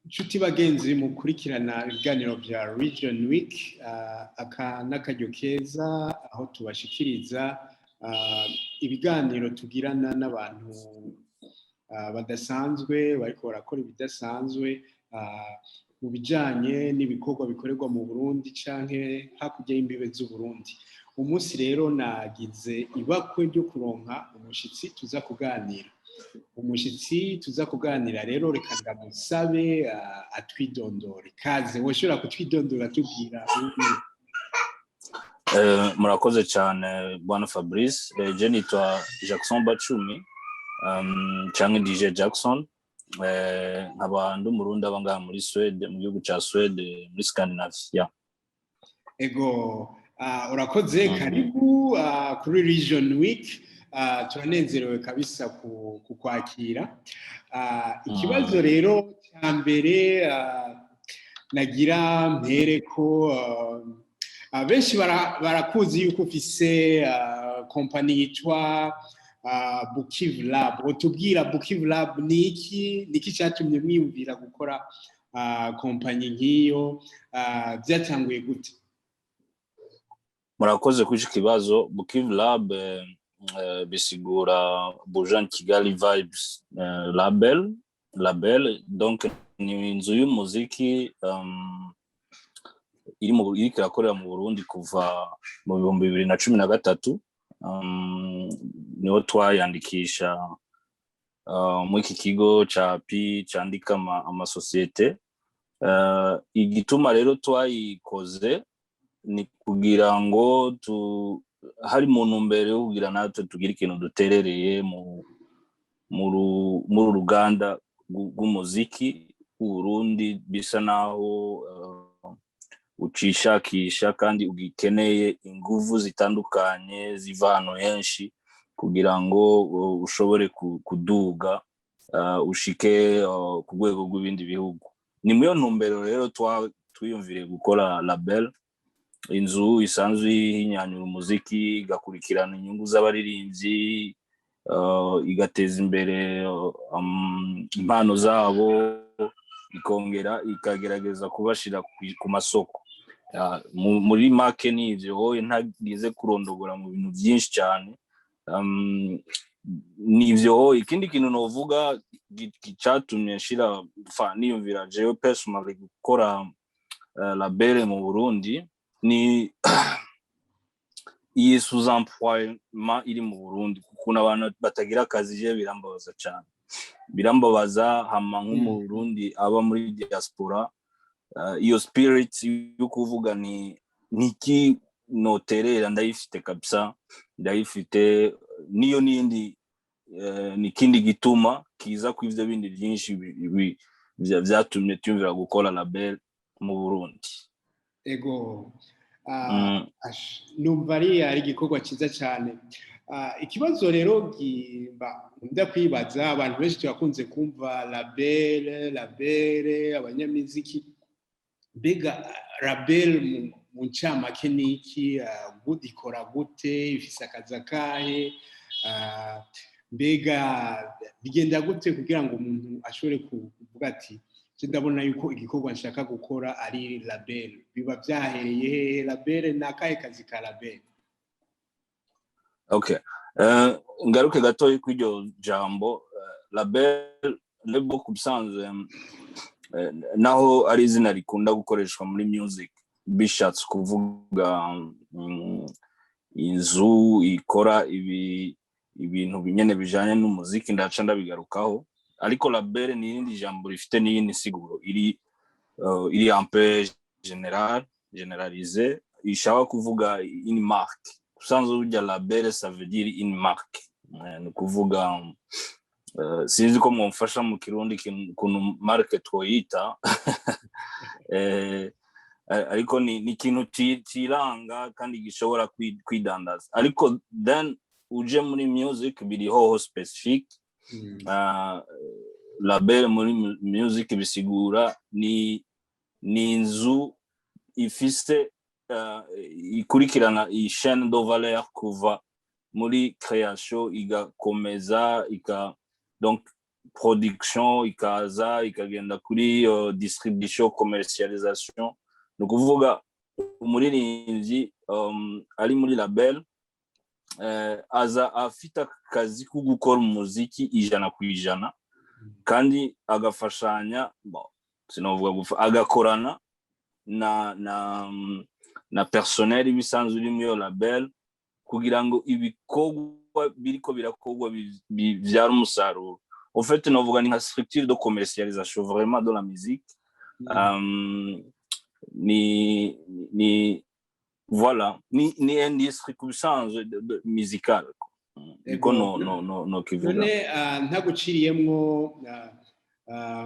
Inshuti bagenzi mukurikirana ibiganiro vya Region Week, aka n'akaryo keza aho tubashikiriza ibiganiro tugirana n'abantu badasanzwe bariko barakora ibidasanzwe mu bijanye n'ibikorwa bikorerwa mu Burundi canke hakurya y'imbibe z'Uburundi. Umunsi rero nagize ibakwe ryo kuronka umushitsi tuza kuganira. Umushitsi tuza kuganira rero, reka ndamusabe atwidondore. Kaze, woshobora kutwidondora tubwira? Murakoze cyane, bwana Fabrice. Je nitwa Jackson Bacumi, canke DJ Jackson, nkaba ndi Umurundi aba ngaha muri Swede, mu gihugu ca Swede, muri Scandinavia. Ego, urakoze. Karibu kuri Region Week. Turanezerewe kabisa kukwakira. Ikibazo rero cya mbere nagira mpere ko benshi barakuzi yuko ufise kompani yitwa Bukiv Lab. Utubwira Bukiv Lab ni iki? Ni iki cyatumye mwiyumvira gukora kompanyi nk'iyo? Byatanguye gute? Murakoze kuri ico kibazo. Bukiv Lab bisigura Bujan Kigali Vibes label, donc ni inzu y'umuziki iri mu iriko irakorera mu Burundi kuva mu 2013. Niho twayandikisha muri iki kigo ca Pi candika amasosiyete. Igituma rero twayikoze ni kugira ngo tu hari mu ntumbero yo kugira natwe tugire ikintu duterereye mu muri uru ruganda rw'umuziki w'Uburundi, bisa naho ucishakisha kandi ugikeneye inguvu zitandukanye ziva ahantu henshi kugira ngo ushobore kuduga, ushike ku rwego rw'ibindi bihugu. Ni muri iyo ntumbero rero twiyumviriye gukora label, inzu isanzwe ihinyanyura umuziki, igakurikirana inyungu z'abaririmbyi, igateza imbere impano zabo, ikongera ikagerageza kubashira ku masoko. Muri make ni ivyo. Wowe ntagize kurondogora mu bintu byinshi cyane, nivyo. Ikindi kintu novuga catumye nshira fa niyumvira jewe personally gukora label mu Burundi ni iyi sous-emploiement iri mu Burundi, ukuntu abantu batagira akazi. Je birambabaza cyane, birambabaza. Hama nk'Umurundi aba muri diaspora, iyo spirit yo kuvuga ni niki noterera ndayifite kabisa, ndayifite. Niyo nindi ni ikindi gituma kiza ku ivyo bindi byinshi vyatumye tuyumvira gukora label mu Burundi. Ego. Numva ari igikorwa cyiza cyane. Ikibazo rero nkunda kwibaza, abantu benshi turakunze kumva label, label, abanyamiziki. Mbega label mu ncamake ni iki? Ikora gute? Ifise akazi akahe? Mbega bigenda gute kugira ngo umuntu ashobore kuvuga ati: "Ndabona yuko igikorwa nshaka gukora ari label"? Biba byahereye hehe? Label ni akahe kazi ka label? Okay, ngaruke gatoyi kw'iryo jambo label. Label ku bisanzwe, naho ari izina rikunda gukoreshwa muri music, bishatse kuvuga inzu ikora ibi ibintu nyene bijanye n'umuziki. Ndaca ndabigarukaho, ariko label ni irindi jambo rifite n'iyindi siguro iri un peu général, généralisé, ishaka kuvuga une marque. Usanzwe burya label, ça veut dire une marque. Ni ukuvuga, sinzi ko mwumfasha mu Kirundi ukuntu marque twoyita, ariko ni ikintu ciranga kandi gishobora kwidandaza. Ariko then uje muri music biri hoho specific. Label muri music bisigura ni inzu ifise ikurikirana iyi chaîne de valeur kuva muri création igakomeza ika donc production, ikaza ikagenda kuri distribution, commercialisation. Ni ukuvuga umuririmbyi ari muri label aza afite akazi ko gukora umuziki 100%, kandi agafashanya, sinovuga agakorana na personnel ibisanzwe uri muri iyo label kugira ngo ibikorwa biriko birakorwa bivyara umusaruro. Au fait, novuga ni nka structure de commercialisation vraiment de la musique. Ni voilà, ni industrie ku bisanzwe musicale, niko no kivuga. None ntaguciriyemwo,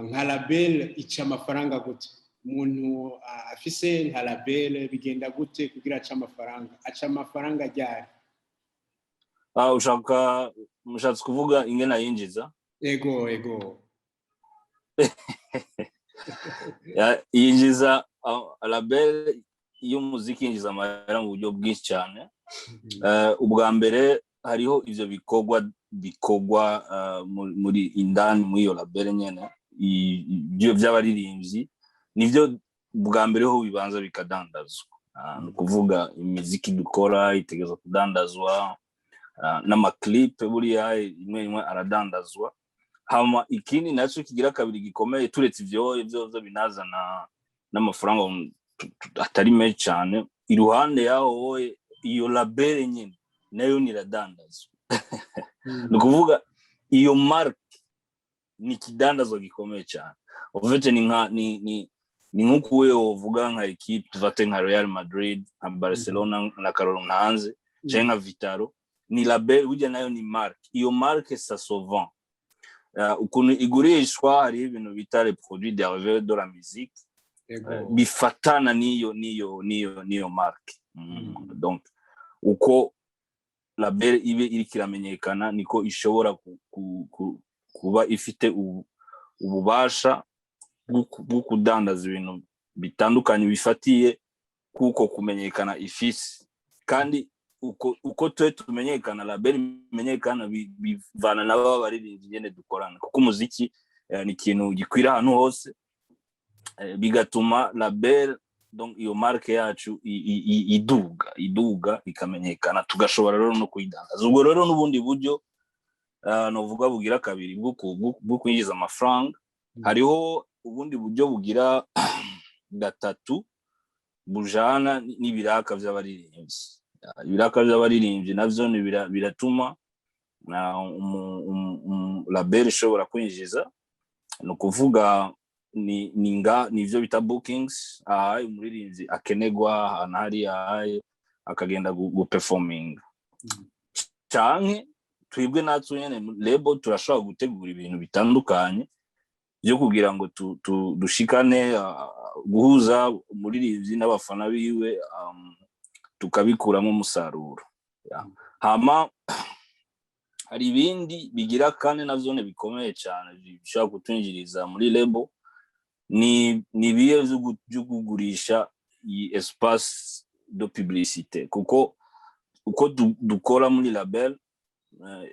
nka label ica amafaranga gute? Umuntu afise nka label bigenda gute kugira ace amafaranga? Aca amafaranga ryari? Ushaka, mushatse kuvuga ingene yinjiza? Ego. Yinjiza, label y'umuziki yinjiza amahera mu buryo bwinshi cyane. Ubwa mbere hariho ivyo bikorwa bikorwa muri indani muri iyo label nyene, ibyo by'abaririmbyi nivyo bwa mbere ho bibanza bikadandazwa. Ni ukuvuga imiziki dukora itegerezwa kudandazwa, n'amaclip buriya imwe imwe aradandazwa. Hama ikindi nacyo kigira kabiri gikomeye, turetse ivyo byo binazana n'amafaranga atari menshi cyane, iruhande yaho wowe iyo label nyine nayo niradandazwa. Ni ukuvuga iyo marque ni ikidandazwa gikomeye cyane. Ufite ni nka ni nk'uko wewe wovuga nka équipe, tufate nka Real Madrid, nka Barcelona na Karoro ntanze, canke nka Vital'O, ni label burya nayo ni marque. Iyo marque, ça se vend. Ukuntu igurishwa, hariho ibintu bita les produits dérivés de la musique bifatana n'iyo marque. Donc uko label ibe iriko iramenyekana, niko ishobora kuba ifite ububasha bwo kudandaza ibintu bitandukanye bifatiye kuko kumenyekana ifise. Kandi uko twe tumenyekana, label imenyekana, bivana nabo baririmbyi nyene dukorana, kuko umuziki ni ikintu gikwira ahantu hose, bigatuma label, donc iyo marque yacu iduga ikamenyekana, tugashobora rero no kuyidandaza. Ubwo rero n'ubundi buryo novuga bugira kabiri bwo kwinjiza amafaranga. Hariho ubundi buryo bugira gatatu bujana n'ibiraka vy'abaririmbyi. Ibiraka vy'abaririmbyi navyo biratuma label ishobora kwinjiza. Ni ukuvuga ni nga nivyo bita bookings, aha umuririmbyi akenerwa ahantu hariya akagenda guperforminga, canke twebwe natwe nyene label turashobora gutegura ibintu bitandukanye byo kugira ngo dushikane guhuza umuririmbyi n'abafana biwe, tukabikuramo umusaruro. Yeah. Hama hari ibindi bigira kane navyone bikomeye cyane bishobora kutwinjiriza muri label, ni ibiye vyo kugurisha iyi espace de publicité, kuko uko dukora muri label,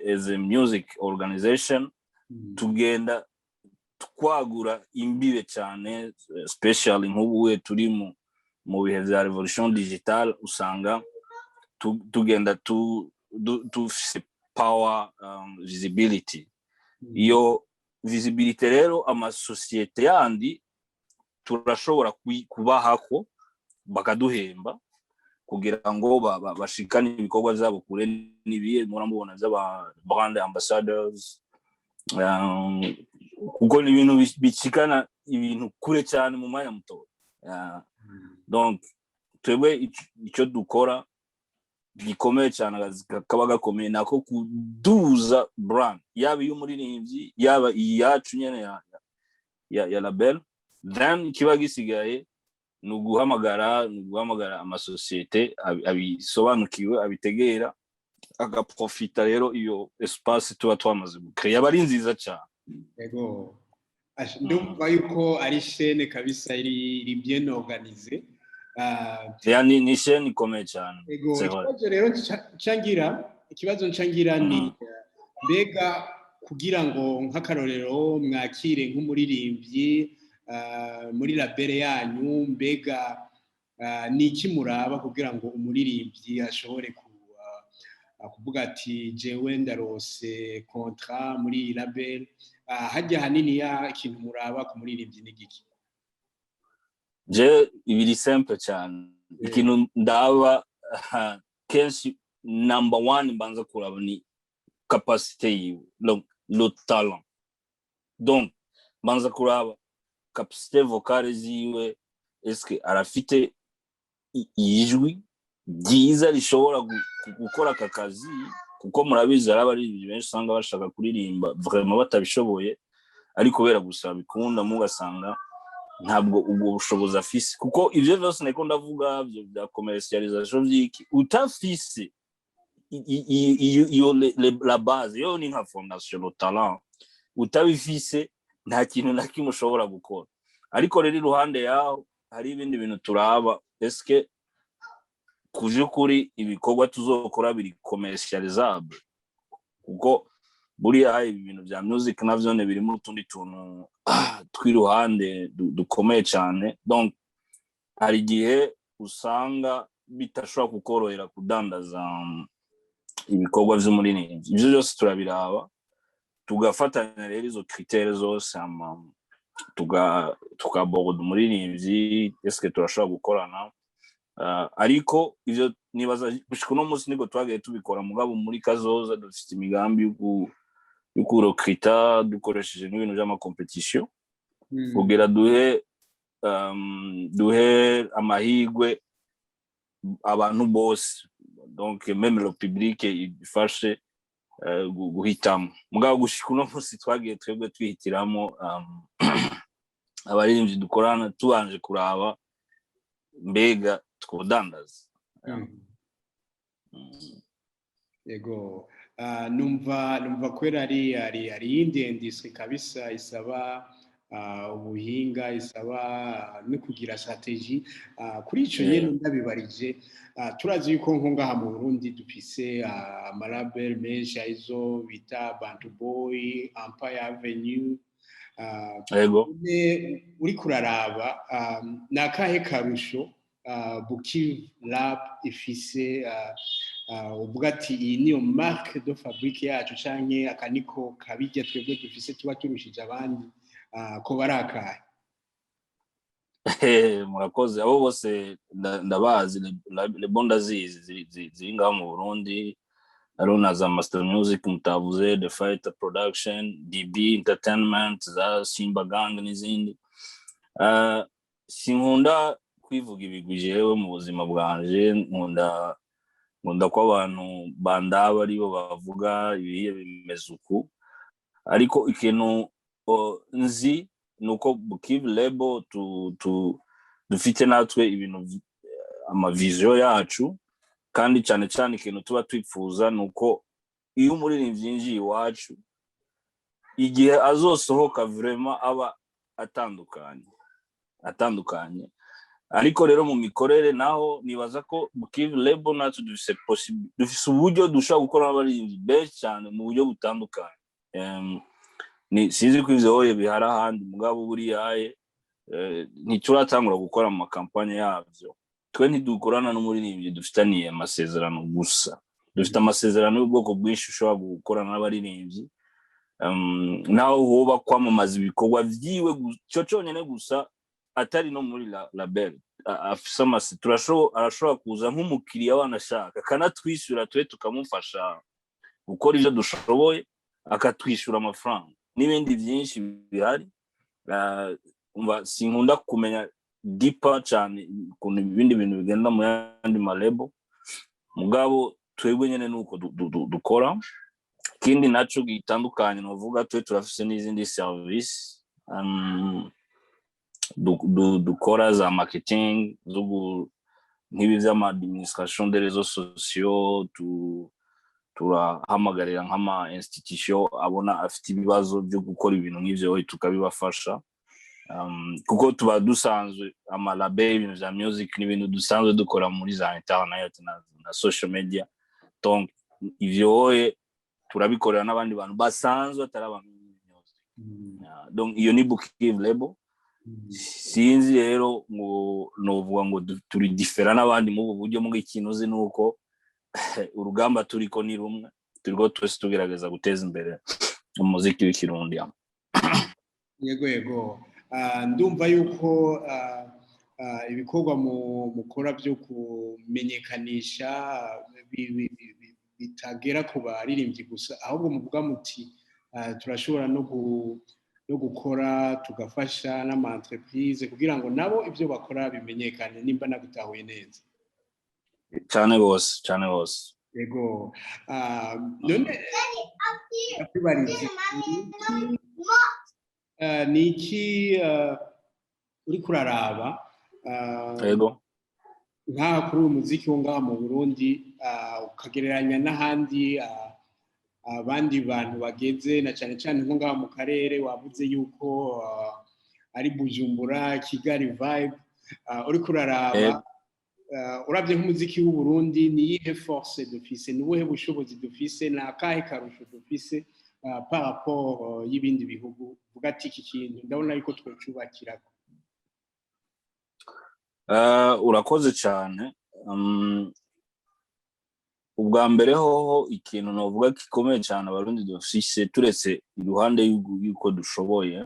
as a music organization, tugenda twagura imbibe cyane, especially nk'ubu turi mu bihe vya révolution digitale, usanga tugenda tufise power, visibility. Iyo visibility rero, amasosiyete yandi turashobora kubahako bakaduhemba kugira ngo bashikane ibikorwa vyabo kure. Nibiye muramubona vy'aba brand ambassadors, kuko ni ibintu bishikana ibintu kure cyane mu mwanya muto. Donc twebwe icyo dukora gikomeye cyane, akazi kaba gakomeye, nako kuduza brand, yaba iy'umuririmbyi, yaba iyacu nyene ya label. Then kiba gisigaye ni uguhamagara amasosiyete abisobanukiwe, abitegera, agaprofita rero iyo espace tuba twamaze gucréer, aba ari nziza cyane. Ego. Ndumva yuko ari chaîne kabisa iri bien organisée. Ya, ni chaîne ikomeye cyane. Ego. C'est vrai. Ikibazo rero ncangira, ikibazo ncangira ni mbega Kugira ngo nk'akarorero mwakire nk'umuririmbyi muri label yanyu, mbega ni iki muraba kugira ngo umuririmbyi ashobore kuvuga ati: "Jewe ndarose contrat muri iyi label"? Hajya hanini ya ikintu muraba ku muririmbyi ni giki? Je ibiri simple cyane. Ikintu ndaba kenshi, number one mbanza kuraba ni capacité yiwe, le talent. Donc mbanza kuraba capacité vocale ziwe, eske arafite ijwi ryiza rishobora gukora aka kazi? Kuko murabizi, hari abaririmbyi benshi usanga bashaka kuririmba vraiment batabishoboye, ariko kubera gusa bikunda, mugasanga ntabwo ubwo bushobozi afise. Kuko ivyo vyose niko ndavuga bya commercialisation vyiki, utafise iyo la base, yo ni nka fondation, le talent, utabifise nta kintu na kimwe ushobora gukora. Ariko rero iruhande yaho hari ibindi bintu turaba: eske ku vy'ukuri ibikorwa tuzokora biri commercialisable? Kuko buriya ibi bintu bya music navyo birimo utundi tuntu tw'iruhande dukomeye cyane. Donc hari igihe usanga bitashobora kukorohera kudandaza ibikorwa vy'umuririmbyi. Ivyo byose turabiraba, tugafatanya rero izo critères zose, hama tukaborda umuririmbyi, eske turashobora gukorana. Ariko ivyo nibaza gushika uno munsi niko twagiye tubikora. Mugabo muri kazoza dufite imigambi yo kurecruta dukoresheje n'ibintu vy'ama compétition, kugira duhe amahirwe abantu bose, donc même le public ifashe guhitamo. Mugabo gushika uno munsi twagiye twebwe twihitiramo abaririmbyi dukorana, tubanje kuraba mbega twodandaza. Yego, numva kwera ari iyindi industry kabisa isaba ubuhinga, isaba no kugira stratégie. Kuri ico nyene ndabibarije, turazi yuko nko ngaha mu Burundi dufise ama label menshi, arizo bita Bantu Boy, Empire Avenue. Uriko uraraba, ni akahe karusho Bukiv Lab ifise, uvuga ati: "Iyi niyo marque de fabrique yacu", canke aka niko kabirya twebwe dufise tuba turushije abandi, ko bari akahe? Murakoze. Abo bose ndabazi, label ndazizi ziri ngaho mu Burundi. Hariho na za Master Music mutavuze, The Fighter Production, DB Entertainment, za Simba Gang n'izindi. Sinkunda kwivuga ibigwi jewe mu buzima bwanje. Nkunda ko abantu bandaba aribo bavuga ibihe bimeze uku. Ariko ikintu nzi ni uko Bukiv Label tu dufite natwe ibintu, ama vision yacu. Kandi cyane cyane ikintu tuba twifuza ni uko iyo umuririmbyi yinjiye iwacu, igihe azosohoka vraiment aba atandukanye. Ariko rero mu mikorere naho, nibaza ko Bukiv Label natwe dufise uburyo dushobora gukora n'abaririmbyi benshi cyane mu buryo butandukanye. Ni sinzi ko ivyo hoye bihari ahandi, mugabo buriyaye ntituratangura gukora mu makampanye yavyo. Twe ntidukorana n'umuririmbyi dufitaniye amasezerano gusa, dufite amasezerano y'ubwoko bwinshi ushobora gukorana n'abaririmbyi, naho hoba kwamamaza ibikorwa vyiwe cyo cyonyine gusa, atari no muri label afise amase, arashobora kuza nk'umukiriya wanashaka, akanatwishyura, twe tukamufasha gukora ivyo dushoboye, akatwishyura amafaranga n'ibindi byinshi bihari. Umva, sinkunda kumenya deeper cyane ukuntu ibindi bintu bigenda mu yandi ma label, mugabo twebwe nyene nuko dukora. Ikindi naco gitandukanye novuga, twe turafise n'izindi service dukora, za marketing, nk'ibi vy'ama administration des réseaux sociaux. Turahamagarira nk'ama institution abona afite ibibazo byo gukora ibintu nk'ivyo, tukabibafasha, kuko tuba dusanzwe ama label, ibintu vya music ni ibintu dusanzwe dukora muri za internet na social media. Donc ivyo hoye Turabikorera n'abandi bantu basanzwe atari abantu music. Donc iyo ni Bukiv Label. Sinzi rero ngo novuga ngo turi différents n'abandi mu ubu buryo. Mu ikintu uzi ni uko urugamba turiko ni rumwe, turiko twese tugerageza guteza imbere umuziki w'Ikirundi. Yego, ndumva yuko ibikorwa mukora byo kumenyekanisha bitagera ku baririmbyi gusa, ahubwo muvuga muti turashobora no gukora, tugafasha n'ama entreprise kugira ngo nabo ibyo bakora bimenyekane, nimba nagutahuye neza. Cyane rwose, cyane rwose. Yego. None ndakwibarize, ni iki uriko uraraba nk'aha kuri uyu muziki wo ngaha mu Burundi, ukagereranya n'ahandi abandi bantu bageze, na cyane cyane nko ngaha mu karere? Wavuze yuko ari Bujumbura, Kigali vibe. Uriko uraraba, urabye nk'umuziki w'u Burundi, ni iyihe force dufise? Ni ubuhe bushobozi dufise? Ni akahe karusho dufise par rapport y'ibindi bihugu? Vuga ati iki kintu ndabona yuko twocubakirako. Urakoze cyane. Ubwa mbere hoho, ikintu novuga gikomeye cyane Abarundi dufise, turetse iruhande y'uko dushoboye,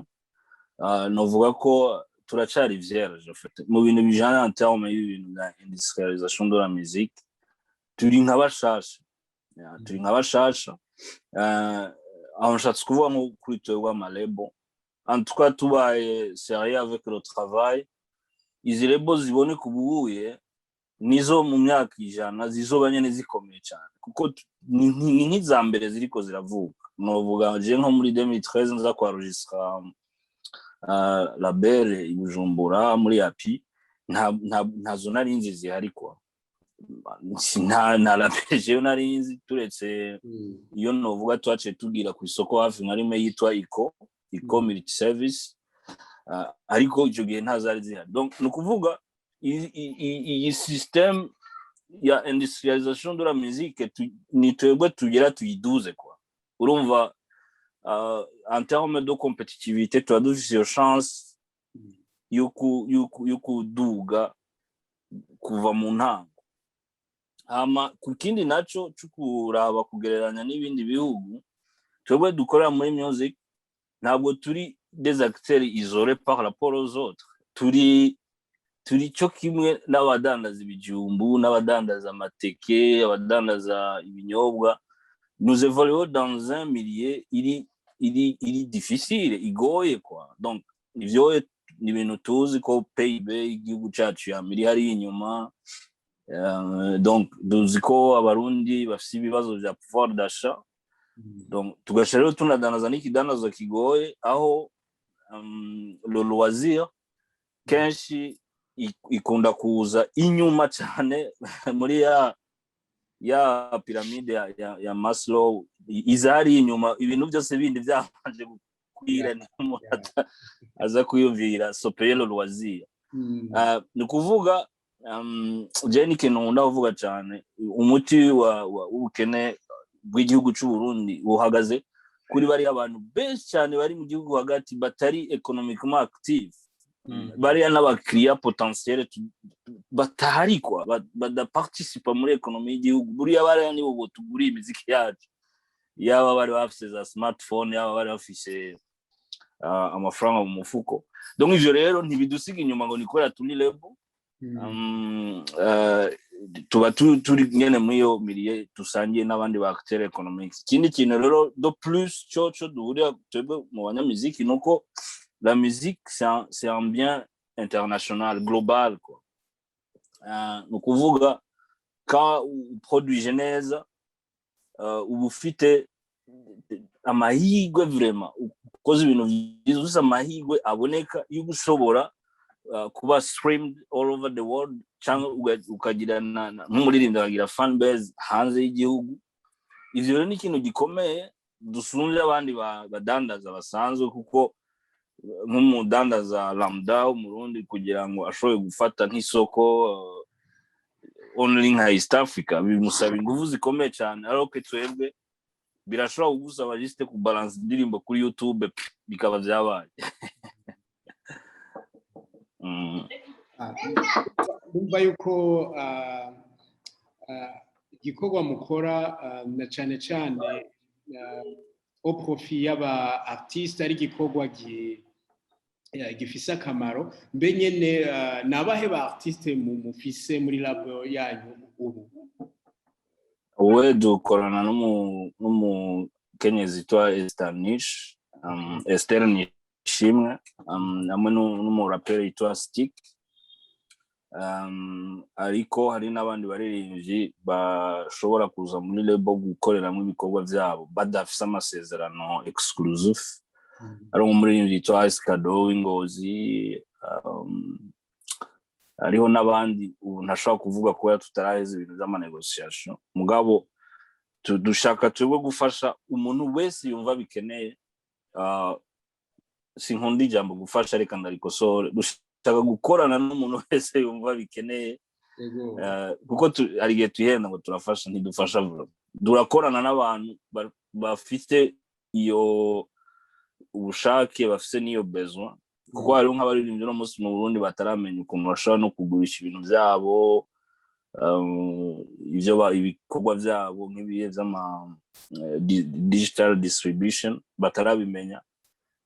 novuga ko turacari vierge en fait mu bintu bijanye en terme y'ibintu bya industrialisation de la musique. Turi nka bashasha. Yeah, turi nka bashasha. Aho nshatse kuvuga nko kuri twebwe ama label, en tout cas tubaye sérieux avec le travail, izi label ziboneka ubuye nizo mu myaka 100 zizoba nyene zikomeye cyane, kuko ni nk'iza mbere ziriko ziravuka. Novuga je nko muri 2013 nza kwenregistra label i Bujumbura muri API, ntazo nari nzi zihari kwa nta label jewe nari nzi, turetse iyo novuga twaciye tugira ku isoko hafi nka rimwe yitwa Iko Multi Service. Ariko icyo gihe ntazari zihari. Donc ni ukuvuga iyi système ya industrialisation de la musique ni twebwe tugera tuyiduze kwa. Urumva, en terme de compétitivité tuba dufise iyo chance yo kuduga kuva mu ntango. Hama ku kindi naco co kuraba kugereranya n'ibindi bihugu, twebwe dukorera muri music ntabwo turi des acteurs isolés par rapport aux autres. Turi cyo kimwe n'abadandaza ibijumbu, n'abadandaza amateke, abadandaza ibinyobwa. Nous évoluons dans un milieu iri difficile, igoye quoi. Donc ivyo ni ibintu tuzi ko PIB y'igihugu cacu yama iri hariya inyuma. Donc tuzi ko Abarundi bafise ibibazo vya pouvoir d'achat. Donc tugasha rero tunadandaza n'ikidandazo kigoye, aho le loisir kenshi ikunda kuza inyuma cyane muri ya pyramide ya Maslow. Iza hari inyuma, ibintu byose bindi byabanje gukwira, niho umuntu aza kwiyumvira se payer le loisir. Ni ukuvuga je ni ikintu nkunda kuvuga cyane: umuti w'ubukene bw'igihugu cy'u Burundi buhagaze kuri bariya abantu benshi cyane bari mu gihugu hagati batari économiquement active. Bariya n'abakiriya potentiel batahari kwa badaparticipa muri économie y'igihugu. Buriya bariya nibo botuguriye imiziki yacu, yaba bari bafise za smartphone, yaba bari bafise amafaranga mu mufuko. Donc ivyo rero ntibidusiga inyuma ngo ni kubera turi label. Tuba turi nyene muri iyo milieu dusangiye n'abandi ba acteurs économiques. Ikindi kintu rero de plus coco duhurira twebwe mu banyamuziki nuko la musique, c'est un bien international, global quoi. Ni ukuvuga ka uproduije neza, uba ufite amahirwe vraiment, ukoze ibintu byiza ufite amahirwe aboneka yo gushobora kuba streamed all over the world, cyangwa ukagira nk'umuririmbyi akagira fan base hanze y'igihugu. Ivyo rero ni ikintu gikomeye dusunze abandi badandaza basanzwe, kuko nk'umudandaza lambda w'Umurundi kugira ngo ashobore gufata nk'isoko only nka East Africa bimusaba ingufu zikomeye cyane, ariko twebwe Birashobora kugusaba juste kubalansa indirimbo kuri YouTube, bikaba vyabaye. Ndumva yuko igikorwa mukora, na cane cane au profit y'aba artiste, ari igikorwa gifise akamaro. Mbe nyene ni abahe ba artiste mufise muri label yanyu ubu? Uwe dukorana n'umukenyezi yitwa Esther Nish, Esther Nishimwe, hamwe n'umuraperi yitwa Stick, ariko hari n'abandi baririmbyi bashobora kuza muri label gukoreramo ibikorwa vyabo badafise amasezerano exclusive. Ari nk'umuririmbyi yitwa Ice Kado w'Ingozi, hariho n'abandi ubu ntashobora kuvuga kubera tutaraheza ibintu vy'ama négociation. Mugabo dushaka twebwe gufasha umuntu wese yumva bikeneye. Sinkunda ijambo gufasha, reka ndarikosore: dushaka gukorana n'umuntu wese yumva bikeneye. Kuko hari igihe twihenda ngo turafasha, ntidufasha vuba. Turakorana n'abantu bafite iyo ubushake, bafite n'iyo besoin, kuko hariho nk'abaririmbyi uno munsi mu Burundi bataramenya ukuntu bashobora no kugurisha ibintu byabo, ivyo ibikorwa byabo, nk'ibihe vy'ama digital distribution batarabimenya.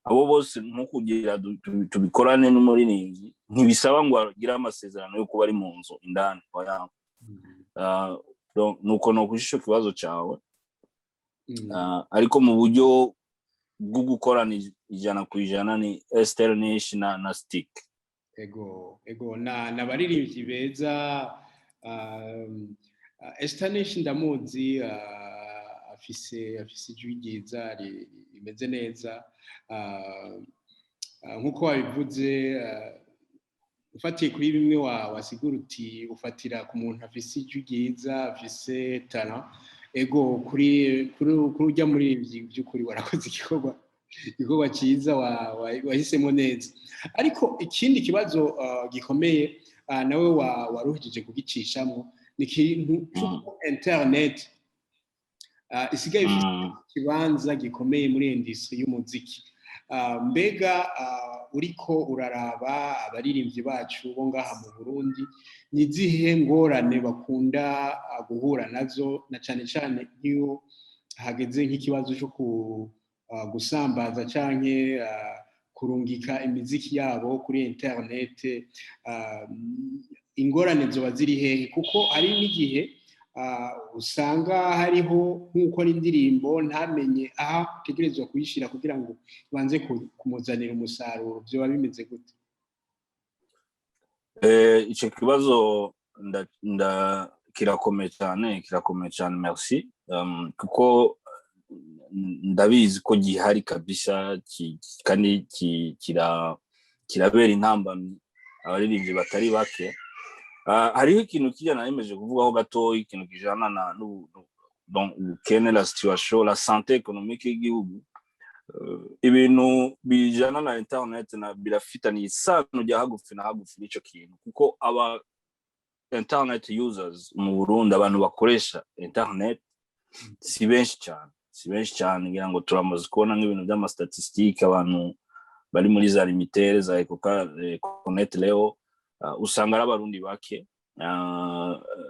Abo bose nko kugira tubikorane n'umuririmbyi, ntibisaba ngo agire amasezerano yo kuba ari mu nzu indani, oya. Donc, nuko nokwisha ico kibazo cawe. Ariko mu buryo bwo gukorana 100% ni Esther Nish na Stick. Ego, na n'abaririmbyi beza. Esther Nish ndamuzi, afise ijwi ryiza rimeze neza. Nkuko wabivuze, ufatiye kuri bimwe wasigura uti ufatira ku muntu afise ijwi ryiza, afise talent. Ego, kuri ujya muri by'ukuri warakoze igikorwa cyiza, wahisemo neza. Ariko ikindi kibazo gikomeye, nawe waruhijije kugicishamo, ni ikintu cy'uko internet isigaye ifite ikibanza gikomeye muri industrie y'umuziki. Mbega uriko uraraba abaririmbyi bacu bo ngaha mu Burundi, ni izihe ngorane bakunda guhura nazo, na cane cane nk'iyo hageze nk'ikibazo cyo gusambaza canke kurungika imiziki yabo kuri internet? Ingorane zoba ziri hehe? Kuko hari n'igihe usanga hariho nk'ukora indirimbo ntamenye aho ategerezwa kuyishyira kugira ngo banze kumuzanira umusaruro. Byoba bimeze gute? Ico kibazo kirakomeye cyane, kirakomeye cyane, merci, kuko ndabizi ko gihari kabisa, kandi kirabera intambamyi abaririmbyi batari bake. Hariho ikintu kijya nayemeje kuvugaho gatoya, ikintu kijana na donc ubukene, la situation, la santé économique y'igihugu. Ibintu bijana na internet na birafitaniye isano rya hagufi na hagufi n'ico kintu, kuko aba internet users mu Burundi, abantu bakoresha internet, si benshi cyane, si benshi cyane. Ngira ngo turamaze kubona nk'ibintu by'ama statistiques, abantu bari muri za Lumitel, za Econet Leo, usanga ari abarundi bake.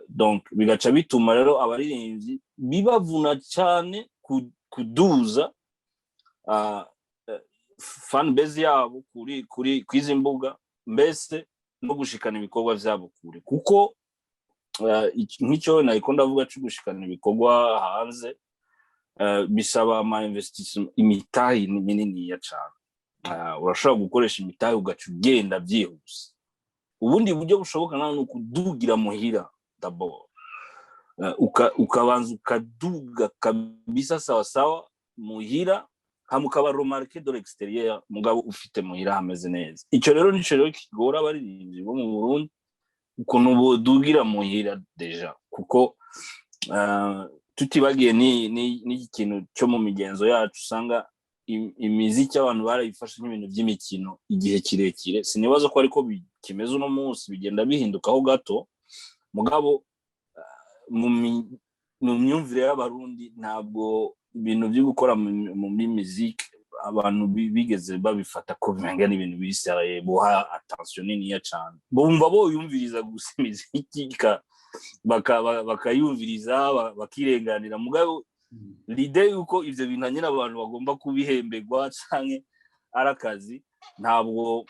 Donc bigaca bituma rero abaririmbyi bibavuna cyane kuduza fan base yabo kuri kwizi mbuga, mbese no gushikana ibikorwa vyabo kure, kuko nk'icyo nariko ndavuga cyo gushikana ibikorwa hanze, bisaba ama investissement, imitahe mininiya cane. Urashobora gukoresha imitahe ugaca ugenda byihuse. Ubundi buryo bushoboka nawe ni ukudugira muhira d'abord, ukabanza ukaduga kabisa sawa sawa muhira, hama ukaba remarqué de l'extérieur, mugabo ufite muhira hameze neza. Ico rero nico rero kigora abaririmbyi bo mu Burundi, ukuntu bodugira muhira déjà, kuko tutibagiye ni ikintu cyo mu migenzo yacu, usanga imiziki abantu barayifashe nk'ibintu by'imikino igihe kirekire. Sinibaza ko ariko kimeze uno munsi, bigenda bihindukaho gato, mugabo mu myumvire y'abarundi ntabwo Ibintu byo gukora muri musique, abantu bigeze babifata ko bimenga ni ibintu bisérieux, boha attention niniya cane, bumva boyumviriza gusa imiziki, bakayumviriza, bakirenganira. Mugabo l'idée yuko ivyo bintu nyine abantu bagomba kubihemberwa canke ari akazi, ntabwo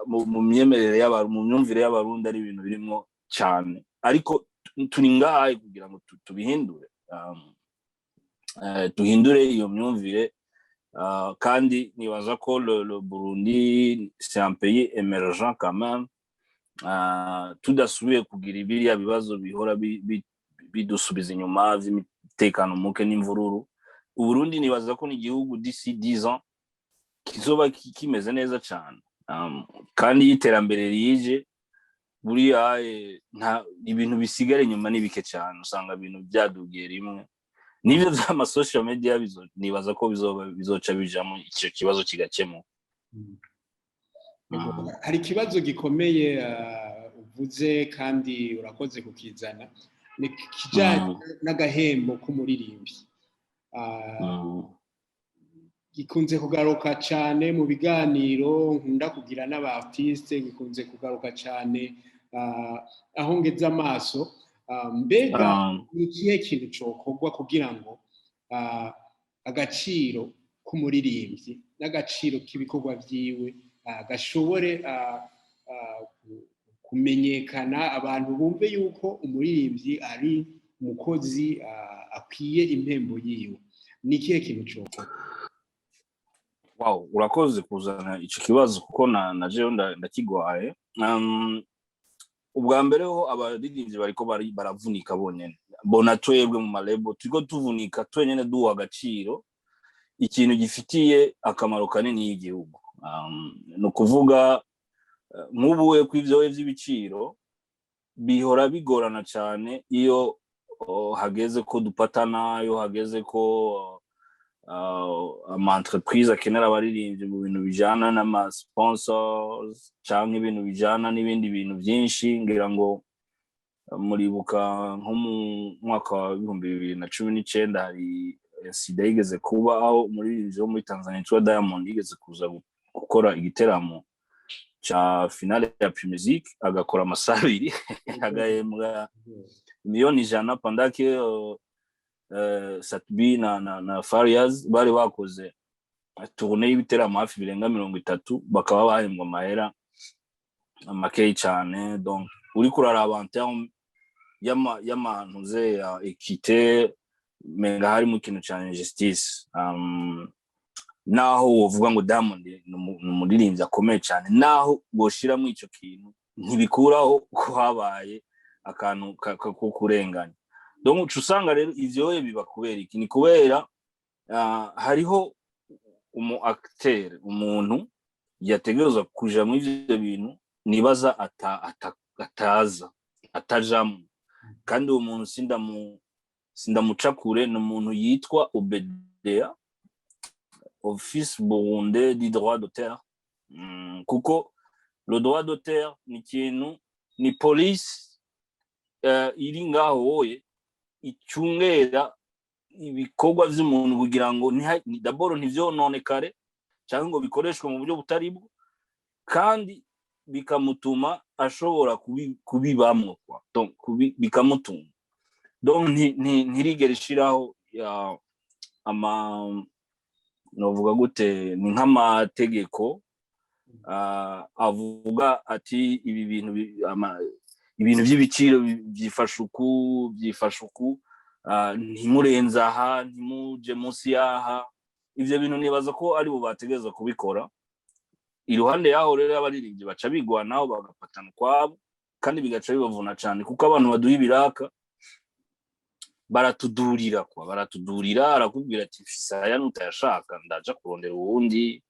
mu myemerere y'abantu, mu myumvire y'Abarundi, ari ibintu birimwo cane. Ariko turi ngaha kugira ngo tubihindure, duhindure iyo myumvire. Kandi nibaza ko le Burundi, c'est un pays émergent quand même. Tudasubiye kugira biriya bibazo bihora bidusubiza inyuma vy'imitekano muke n'imvururu, Uburundi nibaza ko ni igihugu d'ici 10 ans kizoba kimeze neza cane. Kandi iyo iterambere rije, buriya nta ibintu bisigara inyuma, ni bike cyane usanga ibintu byadugiye rimwe. N'ibyo by'ama social media nibaza ko bizoba bizoca bijamo, icyo kibazo kigakemuka. Hari ikibazo gikomeye uvuze, kandi urakoze kukizana, ni kijanye n'agahembo k'umuririmbyi. Gikunze kugaruka cyane mu biganiro nkunda kugira n'aba artiste, gikunze kugaruka cyane aho ngeze amaso. Mbega ni ikihe kintu cokorwa kugira ngo agaciro k'umuririmbyi n'agaciro k'ibikorwa vyiwe gashobore kumenyekana, abantu bumve yuko umuririmbyi ari umukozi akwiye impembo yiwe? Ni ikihe kintu cokorwa? Wow, urakoze kuzana ico kibazo, kuko na jewe ndakigwaye. Ubwa mbere ho, abaririmbyi bariko baravunika bonyene. Bona twebwe mu ma label turiko tuvunika twenyene, duha agaciro ikintu gifitiye akamaro kanini y'igihugu. Ni ukuvuga nk'ubu we ko ivyo vy'ibiciro bihora bigorana cane iyo hageze ko dupatana, iyo hageze ko ama entreprise akenera abaririmbyi mu bintu bijana n'ama sponsors canke ibintu bijana n'ibindi bintu vyinshi. Ngira ngo muribuka nko mu mwaka wa 2019 hari sida yigeze kuba, aho umuririmbyi wo muri Tanzania yitwa Diamond yigeze kuza gukora igiteramo ca finale ya Primusic, agakora amasaha 2, agahembwa miliyoni 100, pendant que Sat-B na Fariaz bari bakoze tournée y'ibiteramo hafi birenga 30, bakaba bahembwa amahera makeyi cane. Donc uriko uraraba en terme y'amantuze ya équité, menga harimo ikintu ca injustice. Naho wovuga ngo Diamond ni umuririmbyi akomeye cyane, naho boshiramo ico kintu, ntibikuraho ko habaye akantu ko kurenganya. Donc uca usanga rero ivyo biba kubera iki? Ni kubera hariho umu acteur, umuntu yategerezwa kuja muri ivyo bintu, nibaza ataza atajamwo. Kandi uwo muntu sindamuca kure, ni umuntu yitwa OBDA, Office Burundais du droit d'auteur. Kuko le droit d'auteur ni ikintu, ni police iri ngaho woye icungera ibikorwa vy'umuntu kugira ngo d'abord ntivyononekare cyangwa ngo bikoreshwe mu buryo butari bwo, kandi bikamutuma ashobora kubibamwo kwa, donc bikamutunga. Donc ntirigera ishiraho ama, novuga gute, ni nk'amategeko avuga ati ibi bintu, ibintu by'ibiciro byifashe uku, byifashe uku, ntimurenze aha, ntimuje munsi y'aha. Ivyo bintu nibaza ko ari bo bategereza kubikora. Iruhande yaho rero, abaririmbyi baca bigwanaho, bagapatana ukwabo, kandi bigaca bibavuna cane, kuko abantu baduha ibiraka baratudurira kwa, baratudurira. Arakubwira ati: "Mfise aya, nutayashaka ndaja kurondera uwundi."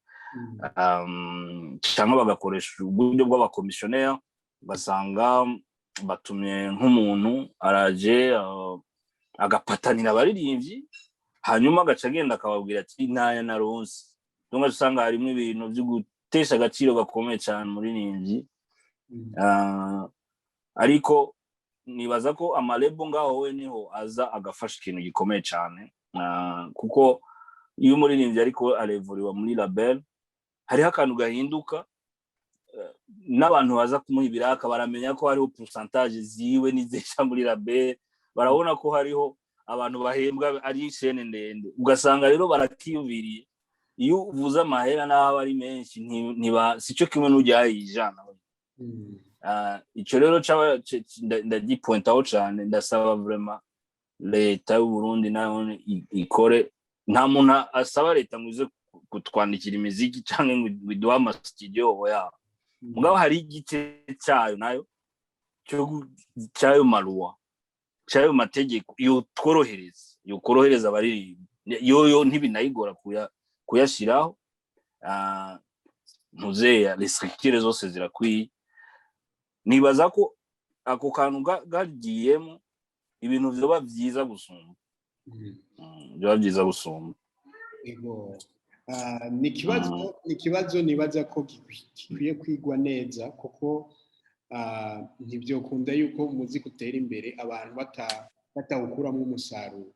Cyangwa bagakoresha uburyo bw'abakomisiyoneri, ugasanga batumye nk'umuntu araje agapatanira abaririmbyi, hanyuma agaca agenda akababwira ati: "Ntaya naronse." Donc usanga harimo ibintu byo gutesha agaciro gakomeye cyane umuririmbyi. Ariko nibaza ko ama label ngaho we niho aza agafasha ikintu gikomeye cyane. Kuko iyo umuririmbyi ariko arevuriwa muri label, hariho akantu gahinduka, n'abantu baza kumuha ibiraka baramenya ko hariho pourcentage ziwe n'izisha muri label. Barabona ko hariho abantu bahembwa, ari chaîne ndende. Ugasanga rero barakiyumviriye. Iyo uvuze amahera, n'aho aba ari menshi, ntiba sico kimwe n'ujyaye 100. Ico rero ndagipointaho cane. Ndasaba vraiment leta y'u Burundi nayo ikore. Nta muntu asaba leta ngo ize kutwandikira imiziki canke ngo iduhe amastudio, oya. Mugabo hari igice cyayo nayo cyayo maruwa, cyayo mategeko yotworohereza, yokorohereza abaririmbi. Yoyo ntibinayigora kuyashiraho. Ntuzeya, les structures zose zirakwiye. Nibaza ko ako kantu gagiyemo, ibintu vyoba vyiza gusumba. Vyoba vyiza gusumba. Ego. Ni ikibazo nibaza ko gikwiye kwigwa neza, kuko ntibyokunda yuko umuziki utera imbere abantu batawukuramo umusaruro.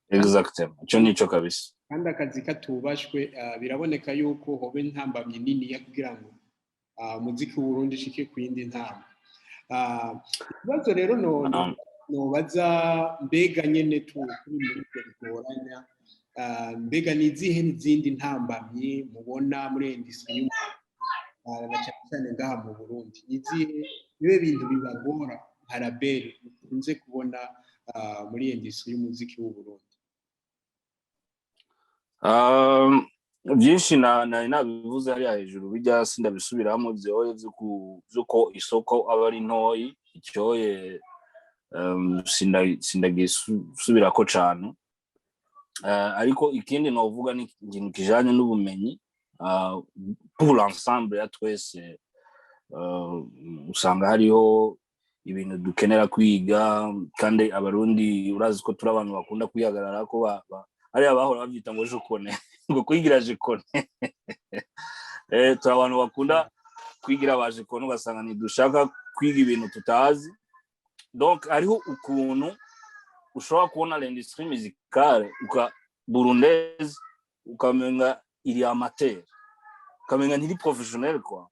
Exactement, ico nico kabisa. Kandi akazi katubashwe, biraboneka yuko hoba intambamyi niniya kugira ngo umuziki w'Uburundi ushike ku yindi ntambwe. Ikibazo rero nobaza, mbega nyene turi muri ibyo bigoranya, mbega ni izihe n'izindi ntambamyi mubona muri industry na cyane cyane ngaha mu Burundi? Ni izihe, nibe bintu bibagora nka label mukunze kubona muri industry y'umuziki w'u Burundi? Byinshi nari nabivuze hariya hejuru, bijya sindabisubiramo. Vyoye vy'uko isoko aba ari ntoyi, icyoye sindagisubirako cane. Ariko ikindi novuga ni ikintu kijanye n'ubumenyi pour l'ensemble ya twese. Usanga hariho ibintu dukenera kwiga, kandi Abarundi urazi ko turi abantu bakunda kwihagarara ko hariya bahora bavyita ngo je connais, ngo kwigira je connais. Turi abantu bakunda kwigira ba je connais, ugasanga ntidushaka kwiga ibintu tutazi. Donc hariho ukuntu ushobora kubona l'industrie musicale uka burundaise, ukamenga iri amateur, ukamenga ntiri professionnel quoi.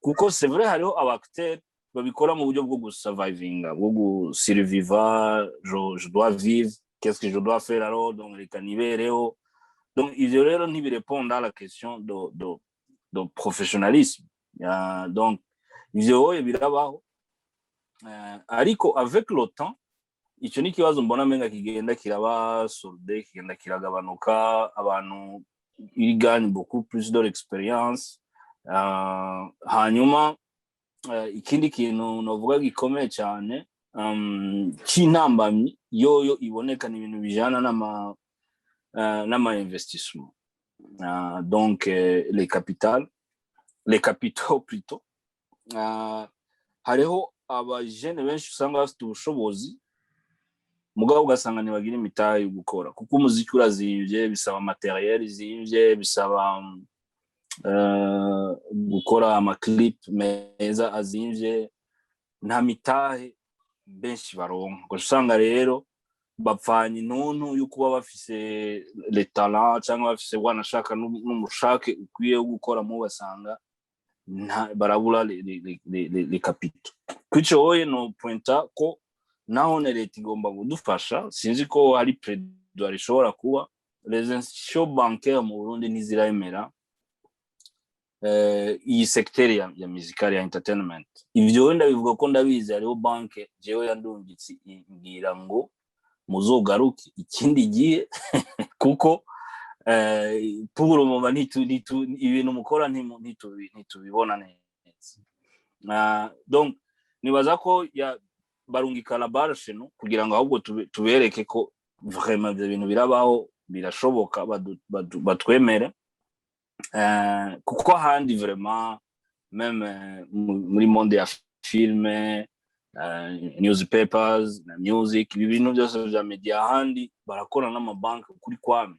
Kuko c'est vrai, hariho aba acteurs babikora mu buryo bwo gusurvivinga, bwo gusurviva. Je dois vivre, qu'est-ce que je dois faire alors? Donc reka nibereho. Donc ivyo rero ntibireponda à la question de professionnalisme. Donc ivyo wowe birabaho. Ariko avec le temps, icyo ni ikibazo mbona menga kigenda kiraba solde, kigenda kiragabanuka. Abantu ils gagnent beaucoup plus de l'expérience. Hanyuma ikindi kintu novuga gikomeye cyane cy'intambamyi yoyo iboneka ni ibintu bijana n'ama investissement, donc les capital, les capitaux plutôt. Hariho abajene benshi usanga bafite ubushobozi, mugabo ugasanga ntibagira imitahe yo gukora, kuko umuziki urazimvye, bisaba matériel izimvye, bisaba gukora amaclip meza azimvye. Nta mitahe benshi baronka. Ugaca usanga rero bapfanye intuntu yo kuba bafise le talent cyangwa bafise wanashaka n'umushake ukwiye wo gukora, mu basanga barabura les capitaux. Kwico wowe no pointa ko nahone leta igomba kudufasha. Sinzi ko hari plaidoyer ishobora kuba. Les institutions bancaires mu Burundi ntiziremera iyi secteur ya musicale, ya entertainment. Ivyo wenda bivuga ko ndabizi, hariho banke jewe yandungitse imbwira ngo muzogaruke ikindi gihe, kuko pour le moment ibintu mukora ntitubibona neza. Donc nibaza ko ya barungika la balle chez nous kugira ngo ahubwo tubereke ko vraiment ivyo bintu birabaho, birashoboka, batwemere. Kuko ahandi vraiment, même muri monde ya film, newspapers na music, ibi bintu byose vya media, ahandi barakora n'amabanki kuri kwame.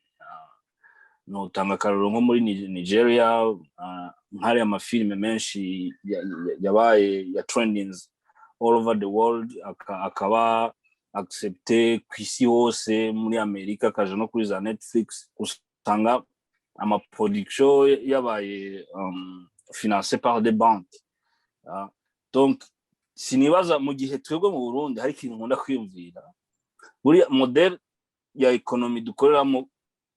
Notanga akarorero nko muri Nigeria, nk'hariya amafilime menshi yabaye ya trendings all over the world, akaba accepté ku isi hose, muri Amerika, akaja no kuri za Netflix, usanga amaproduction yabaye financé par des banques. Donc sinibaza mu gihe twebwe mu Burundi hari ikintu nkunda kwiyumvira: buriya modèle ya économie dukoreramo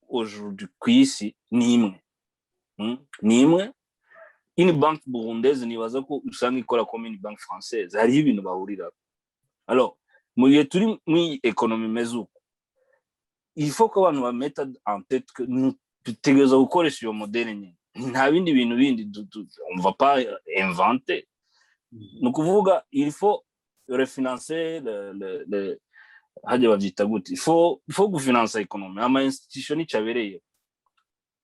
aujourd'hui ku isi ni imwe, ni imwe. Une banque burundaise nibaza ko usanga ikora comme une banque française, hariho ibintu bahuriraho. Alors mu gihe turi muri économie imeze uko, il faut ko abantu bameta en tête que dutegereza gukoresha iyo modèle nyine, nta bindi bintu bindi, on va pas inventer. Ni ukuvuga il faut refinancer le hajya bavyita gute, il faut gufinansa économie. Ama institution nico abereye,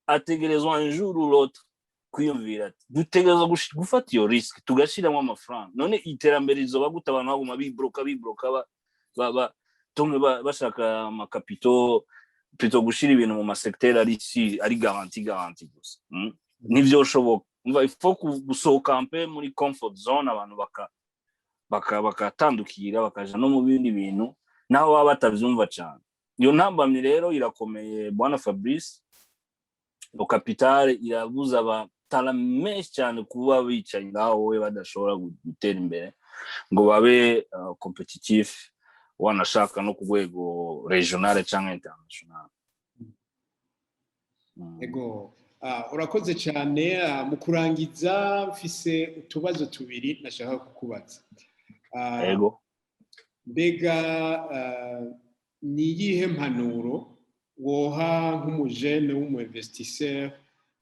ategerezwa un jour ou l'autre kwiyumvira ati dutegerezwa gufata iyo risque, tugashiramo amafaranga. None iterambere rizoba gute abantu baguma bibroka bibroka, ba bashaka amacapitaux plutôt gushira ibintu mu masecteur ari si ari garanti gusa? Ntivyoshoboka. Umva, il faut gusohoka mpe muri comfort zone, abantu baka baka bakatandukira, bakaja no mu bindi bintu naho baba batavyumva cane. Iyo ntambamyi rero irakomeye, bwana Fabrice. Le capital irabuza abatara menshi cyane kuba bicaye ngaho we badashobora gutera imbere ngo babe compétitif, wanashaka no ku rwego régional cyangwa international. Ego, urakoze cyane. Mu kurangiza mfise utubazo tubiri nashaka kukubaza. Ego. Mbega ni iyihe mpanuro woha nk'umujene w'umu investisseur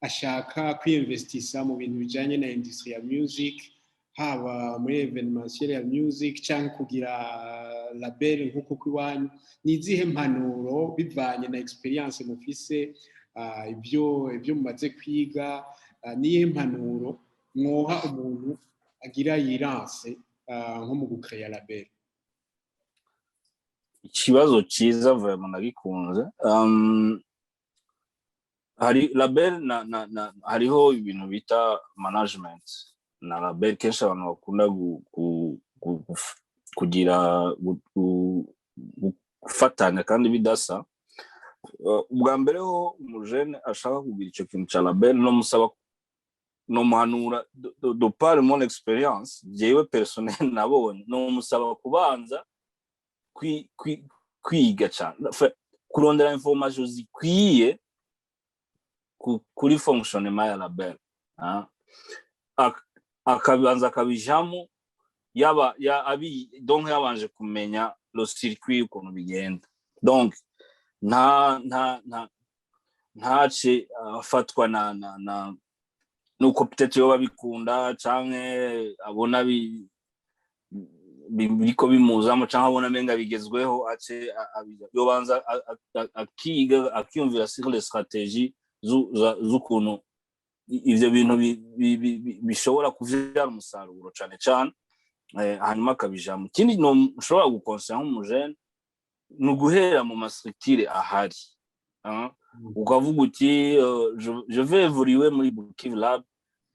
ashaka kwiyinvestisa mu bintu bijyanye na industrie ya music, haba muri événementiel ya music cyangwa kugira label nk'uko kw'iwanyu? Ni izihe mpanuro, bivanye na expérience mufise, ibyo mumaze kwiga, niyihe mpanuro mwoha umuntu agira yiranse nko mu gucréa label? Ikibazo cyiza vraiment, nagikunze. Hari label na hariho ibintu bita management na label. Kenshi abantu bakunda kugira gufatanya kandi bidasa. Ubwa mbere ho, umujene ashaka kugira icyo kintu cya label, no musaba, no muhanura, de par mon expérience jewe personnel nabonye, no musaba kubanza kwiga cyane, kurondera information zikwiye kuri fonctionnement ya label, akabanza akabijamo, yaba ya abi donc yabanje kumenya le circuit ukuntu bigenda. Donc nta ntace afatwa na nuko peut-être yoba bikunda canke abona biriko bimuzamo canke abona menga bigezweho, ace yobanza akiga, akiyumvira sur les stratégies z'ukuntu ivyo bintu bishobora kuvyara umusaruro cane cane, hanyuma akabijamo. Ikindi ushobora gukonseya nk'umujene ni uguhera mu mastructure ahari, ukavuga uti je vais évoluer muri Bukiv Lab,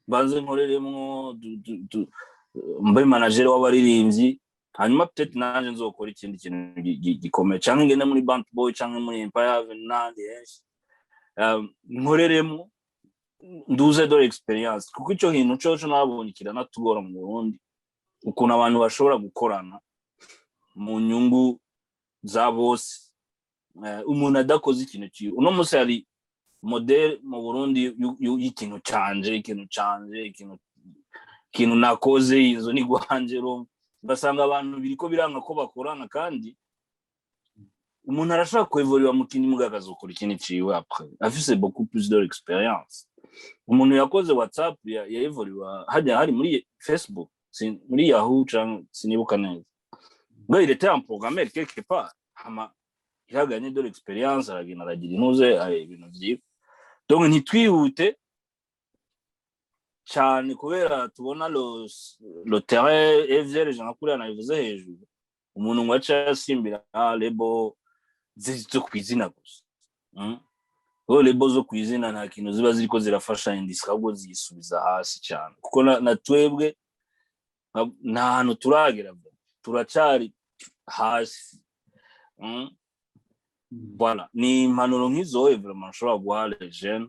mbanze nkoreremwo, mbe manager w'abaririmbyi, hanyuma peut-être nanje nzokora ikindi kintu gikomeye, canke ngende muri Bant Boy canke muri Empire Avenue n'ahandi henshi, nkoreremwo, nduze de l'expérience, kuko ico kintu coco nabonye kiranatugora mu Burundi, ukuntu abantu bashobora gukorana mu nyungu za bose, umuntu adakoze ikintu kiwe. Uno munsi hari modèle mu Burundi y'ikintu canje, ikintu canje, ikintu nakoze, inzu ni gwanje. Ugasanga abantu biriko biranga ko bakorana, kandi umuntu arashaka kwévolua mu kindi, mugabo akazokora ikindi ciwe après afise beaucoup plus de l'expérience. Umuntu yakoze WhatsApp ya évolua hajya hari muri Facebook, muri Yahoo canke sinibuka neza, ngo il était un programmeur quelque part, hama il a gagné de l'expérience, aragenda aragira intuze ibintu vyiwe. Donc ntitwihute cyane kubera tubona le terrain est vierge, nka kuriya nabivuze hejuru, umuntu ngo ace asimbira label zo kw'izina gusa. Label zo kw'izina nta kintu ziba ziriko zirafasha industrie, ahubwo ziyisubiza hasi cyane, kuko na twebwe nta hantu turagera, turacari hasi. Voilà, ni impanuro nk'izo vraiment nshobora guha les jeunes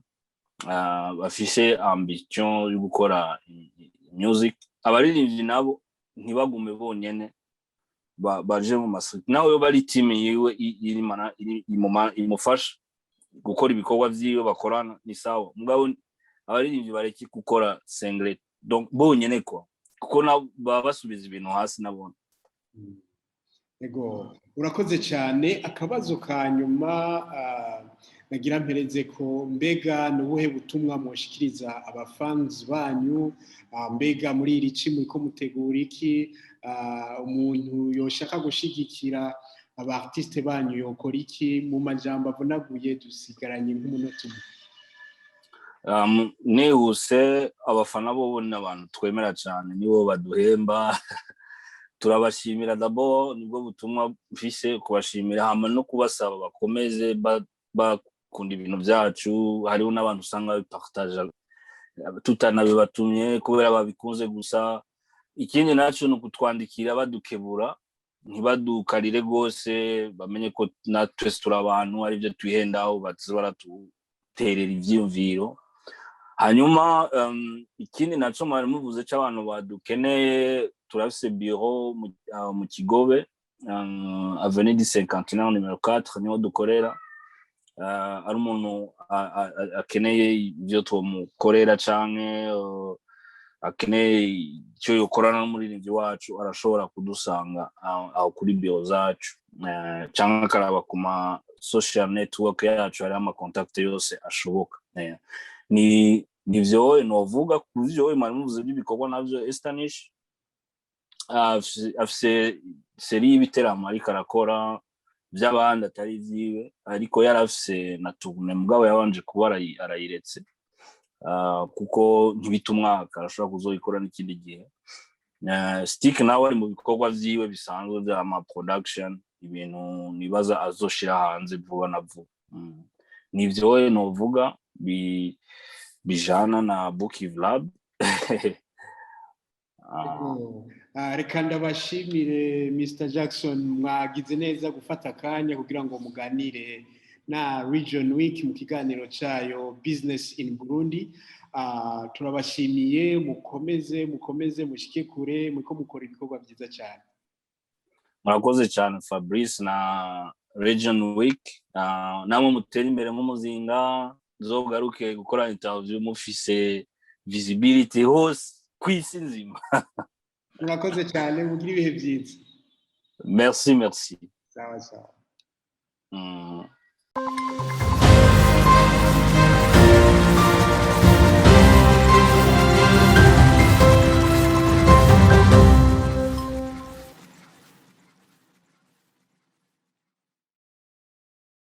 bafise ambition yo gukora music. Abaririmbyi nabo ntibagume bonyene, baje mu masiti. Nawe bari team yiwe imufasha gukora ibikorwa vyiwe, bakorana, ni sawa. Mugabo abaririmbyi bareke gukora single, donc bonyene kwa, kuko nabo baba basubiza ibintu hasi nabona. Ego, urakoze cyane. Akabazo ka nyuma nagira mpereze ko: mbega ni ubuhe butumwa mushikiriza abafans banyu? Mbega muri iri ci muriko mutegura iki? Umuntu yoshaka gushigikira aba artiste banyu yokora iki, mu majambo avunaguye? Dusigaranye nk'umunota umwe. Nihuse, abafana bo ni abantu twemera cyane, nibo baduhemba. Turabashimira d'abord, nibwo butumwa mfise, kubashimira, hama no kubasaba bakomeze bakunda ibintu byacu. Hariho n'abantu usanga babipartaja tutanabibatumye kubera babikunze gusa. Ikindi naco ni ukutwandikira badukebura, ntibadukarire rwose, bamenye ko natwe turi abantu, aribyo twihendaho, baza baratuterera ivyiyumviro. Hanyuma ikindi naco mwari muvuze c'abantu badukeneye, turafise bureau mu Kigobe, avenue du Cinquantenaire numéro 4, niho dukorera. Ari umuntu akeneye ivyo twomukorera canke akeneye icyo yokorana n'umuririmbyi wacu, arashobora kudusanga aho kuri bureau zacu, canke akaraba ku ma social network yacu, hariho ama contact yose ashoboka. Ni nivyo novuga ku vyo mwari muvuze by'ibikorwa. Navyo, Estanish afise série y'ibiteramo ariko arakora by'abandi atari ivyiwe, ariko yarafise na tournée, mugabo yabanje kuba arayiretse kuko ntibita umwaka, arashobora kuzoyikora n'ikindi gihe. Stick nawe ari mu bikorwa vyiwe bisanzwe vya ma production, ibintu nibaza azoshira hanze vuba na vuba. Nivyo novuga bijana na Bookiv Lab. Reka ndabashimire, Mr Jackson. Mwagize neza gufata akanya kugira ngo muganire na Region Week mu kiganiro cyayo Business in Burundi. Turabashimiye, mukomeze mukomeze mushike kure, muriko mukora ibikorwa byiza cyane. Murakoze cyane, Fabrice na Region Week. Namwe mutere imbere nk'umuzinga. Nzogaruke gukora interview mufise visibility hose kw'isi nzima. Murakoze cyane, mugire ibihe byiza. Merci, merci. Sawa sawa.